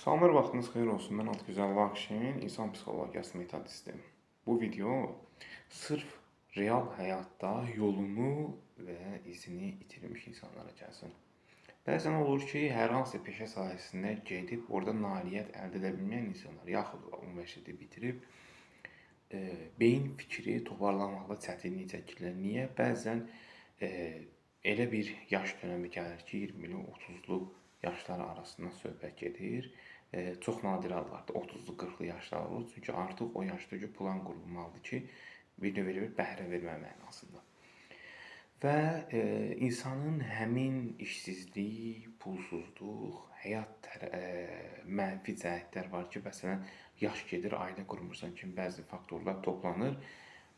Salamlar, vaxtınız xeyir olsun. Mən Adıgözəl Lakşin, insan psixologiyası metodisti. Bu video sırf real həyatda yolunu və izini itirmiş insanlara gəlsin. Bəzən olur ki, hər hansı peşə sahəsində gedib orada nailiyyət əldə edə bilməyən insanlar, yaxud universiteti bitirib beyin fikri toparlamaqda çətinlik çəkirlər. Niyə? Bəzən elə bir yaş dönəmi gəlir ki, 20-li, 30-lu yaşlar arasında söhbət gedir. Çox nadir hallarda 30-lu, 40-lı yaşlar olur. Çünki artıq o yaşda ki, plan qurulmalıdır ki, bir növ elə bir bəhrə vermə mənasında. Və insanın həmin işsizlik, pulsuzluq, həyat mənfi cəhətlər var ki, məsələn, yaş gedir, ailə qurmursan kimi bəzi faktorlar toplanır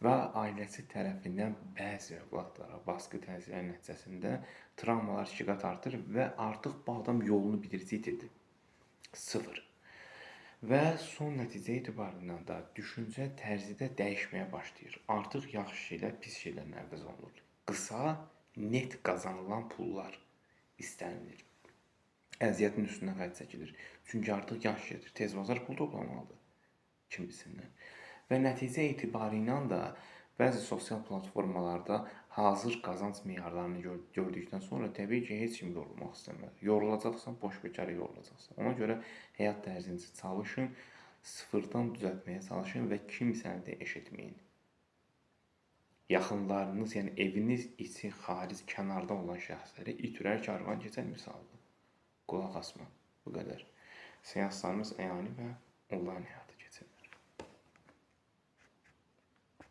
və ailəsi tərəfindən bəzi övladlara baskı təsirləri nəticəsində travmalar iki qat artır və artıq bu adam yolunu bilirsə itirdi. Sıfır. Və son nəticə etibarıyla da düşüncə tərzi də dəyişməyə başlayır. Artıq yaxşı şeylər pis şeylərlə əvəz olunur. Qısa, net qazanılan pullar istənilir. Əziyyətin üstünə xərc çəkilir. Çünki artıq yaş gedir. Tez bazar pul toplamalıdır kimisindən. Və nəticə etibarı ilə da bəzi sosial platformalarda hazır qazanc meyarlarını gördükdən sonra təbii ki, heç kim yorulmaq istəməz. Yorulacaqsan, boş bekara yorulacaqsan. Ona görə həyat tərzinizi çalışın, sıfırdan düzəltməyə çalışın və kimsəni də eşitməyin. Yaxınlarınız, yəni eviniz içi, xaric, kənarda olan şəxsləri it ürər karvan keçər misaldır. Qulaq asma. Bu qədər. Seanslarımız əyani və onlayn həyatda.